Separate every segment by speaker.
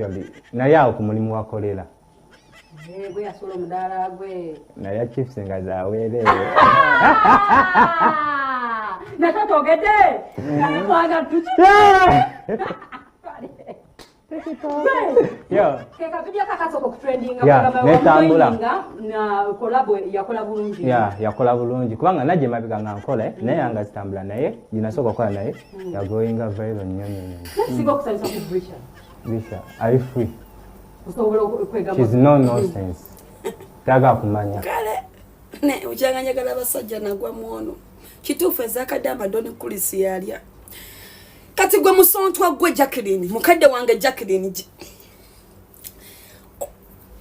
Speaker 1: Actually naye awo ku mulimu wakolera.
Speaker 2: Gwe yasula omudaala gwe.
Speaker 1: Naye chips nga zaweereere.
Speaker 2: Nakyo twogedde mwanga tuki. Kekavideo kakasooka okutrendinga.
Speaker 1: Netambula.
Speaker 2: Na collabo yakola bulungi.
Speaker 1: Yeah, yakola bulungi kubanga najje mabega nga nkola naye nga zitambula, naye ginasooka okukola naye yagoinga viral nnyo nnyo nnyo.
Speaker 2: Singa okusanyusa ku Brisha.
Speaker 1: Brisha ali free.
Speaker 2: Osobola okwegamba.
Speaker 1: She's no nonsense. Taga kumanya.
Speaker 3: Kale ne ukyanga njagala abasajja nagwa mwono. Kituufu ezakadde Don Chris yalya. Kati gwe musontwa gwe Jacqueline, mukadde wange Jacqueline.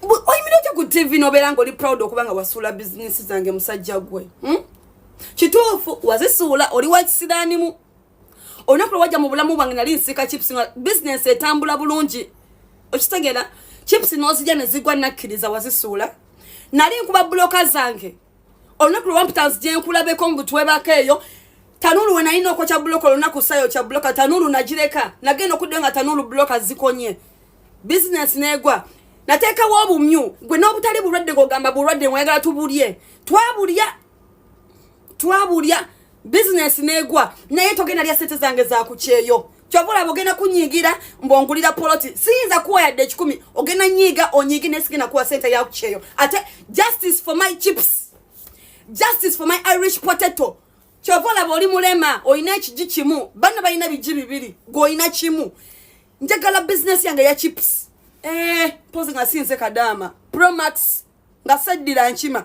Speaker 3: Oyimira otya ku TV n'obeera ng'oli proud okuba nga wasuula bizinesi zange musajja gwe? Kituufu wazisuula, oli wa kisiraanimu. Olunaku lwe wajja mu bulamu bwange nali nsiika chips nga bizinesi etambula bulungi. Okitegeera? Chips n'ozirya ne zigwa, nakkiriza wazisuula. Nali nkuba buloka zange. Olunaku lwe wampita nzije nkulabeko mbu twebako eyo. Tanulu we nalina okwokya buloka olunaku sayokya buloka, tanulu nagireka. Nagenda okuddayo nga tanulu buloka zikonye. Bizinesi n'egwa. Nateekawo obumyu. Gwe n'obutali bulwadde ng'ogamba bulwadde ng'oyagala tubulye. Twabulya. Twabulya. Bizinesi n'egwa. Naye togenda lya ssente zange za ku kyeyo. Kyova olaba ogenda kunyiigira mbw'ongulira poloti. Siyinza kuwa yadde 100. Ogenda nyiiga onyiigi naye sigenda kuwa ssente ya ku kyeyo. Ate justice for my chips. Justice for my Irish potato. Kyova olaba oli mulema, olina ekigi kimu. Banno balina bigi bibiri, gw'olina kimu. Njagala bizinesi yange ya chips. Mpozi nga sinze kadaama. Pro Max nga seddira nkima.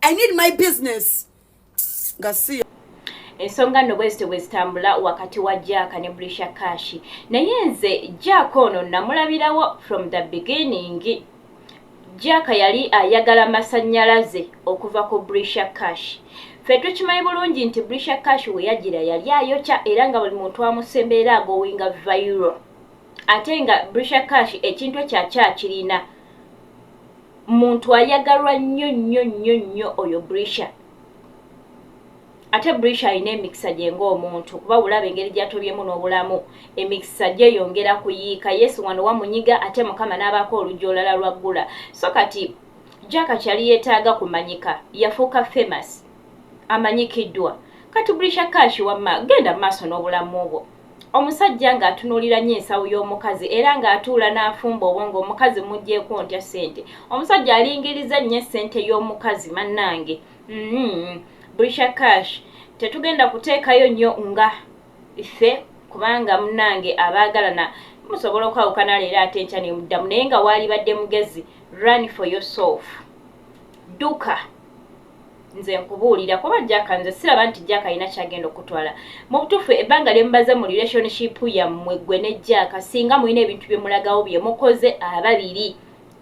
Speaker 3: I need my business. Nga si
Speaker 4: Ensonga nno bwezityo bwe zitambula wakati wa Jack ne Brisha Cash. Naye nze Jack ono namulabirawo from the beginning. Jack yali ayagala masannyalaze okuva ku Brisha Cash. Ffe tukimanyi bulungi nti Brisha Cash we yagira yali ayokya, era nga buli muntu amusemberera agowinga viral. Ate nga Brisha Cash ekintu ekyo akyakirina, muntu ayagalwa nnyo nnyo nnyo nnyo oyo Brisha. Ate Brisha alina emikisa gye ng'omuntu, kuba bulaba engeri gy'atobyemu n'obulamu, emikisa gyeyongera kuyiika. Yesu wano wamunyiga, ate Mukama n'abaako oluggi olulala lwaggula. So kati Jack kyali yeetaaga kumanyika, yafuuka famous, amanyikiddwa. Kati Brisha Cash, wamma genda mu maaso n'obulamu bwo. Omusajja ng'atunuulira nnyo ensawo y'omukazi, era ng'atuula n'afumba obwongo, omukazi muggyeko ntya ssente? Omusajja alingiriza nnyo essente y'omukazi mannange. Brisha Cash tetugenda kuteekayo nnyo nga ffe, kubanga munnange abaagalana musobola okwawukana leero ate enkya ne muddamu. Naye nga waalibadde mugezi, run for yourself, dduka. Nze nkubuulira, kuba Jack, nze siraba nti Jack alina kyagenda okutwala. Mu butuufu ebbanga lye mubaze mu relationship yammwe gwe ne Jack, singa mulina ebintu bye mulagawo bye mukoze ababiri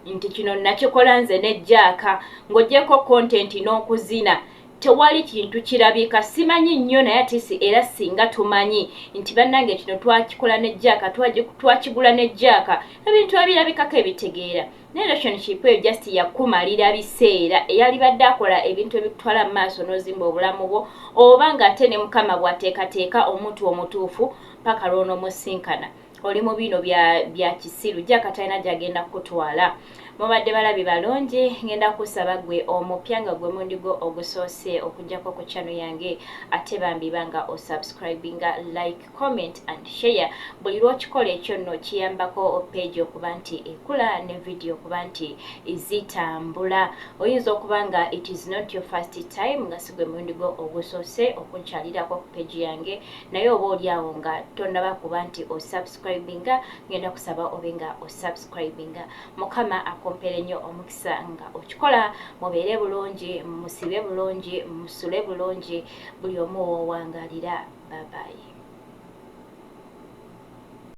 Speaker 4: nti kino nakikola nze ne Jack, ng'oggyeko content n'okuzina, tewali kintu kirabika. Simanyi nnyo, naye atisi era singa tumanyi nti bannange kino twakikola ne Jack, twakigula ne Jack, ebintu ebirabikako ebitegeera. Naye relationship eyo just yakumalira biseera. Eyalibadde akola ebintu ebikutwala mu maaso n'ozimba obulamu bwo, oba ng'ate ne Mukama bw'ateekateeka omuntu omutuufu paka lw'onoomusinkana. Oli mu bino bya kisiru. Jack talina gyagenda kukutwala. Mubadde balabi balungi. Ngenda kusaba gwe omupya nga gwe mundigo ogusoose okujjako ku channel yange, ate bambi banga osubscribinga, like, comment and share. Buli lwokikola ekyo nno kiyambako page okuba nti ekula ne video okuba nti zitambula. Oyinza okuba nga it is not your first time, nga si gwe mulundi gwo ogusoose okunkyalirako ku page yange, naye oba oli awo nga tonnaba kuba nti osubscribinga, ngenda kusaba obe nga osubscribinga. Mukama akompere nnyo omukisa nga okikola. Mubeere bulungi, musibe bulungi, musule bulungi, buli omu wowangalira. Babayi.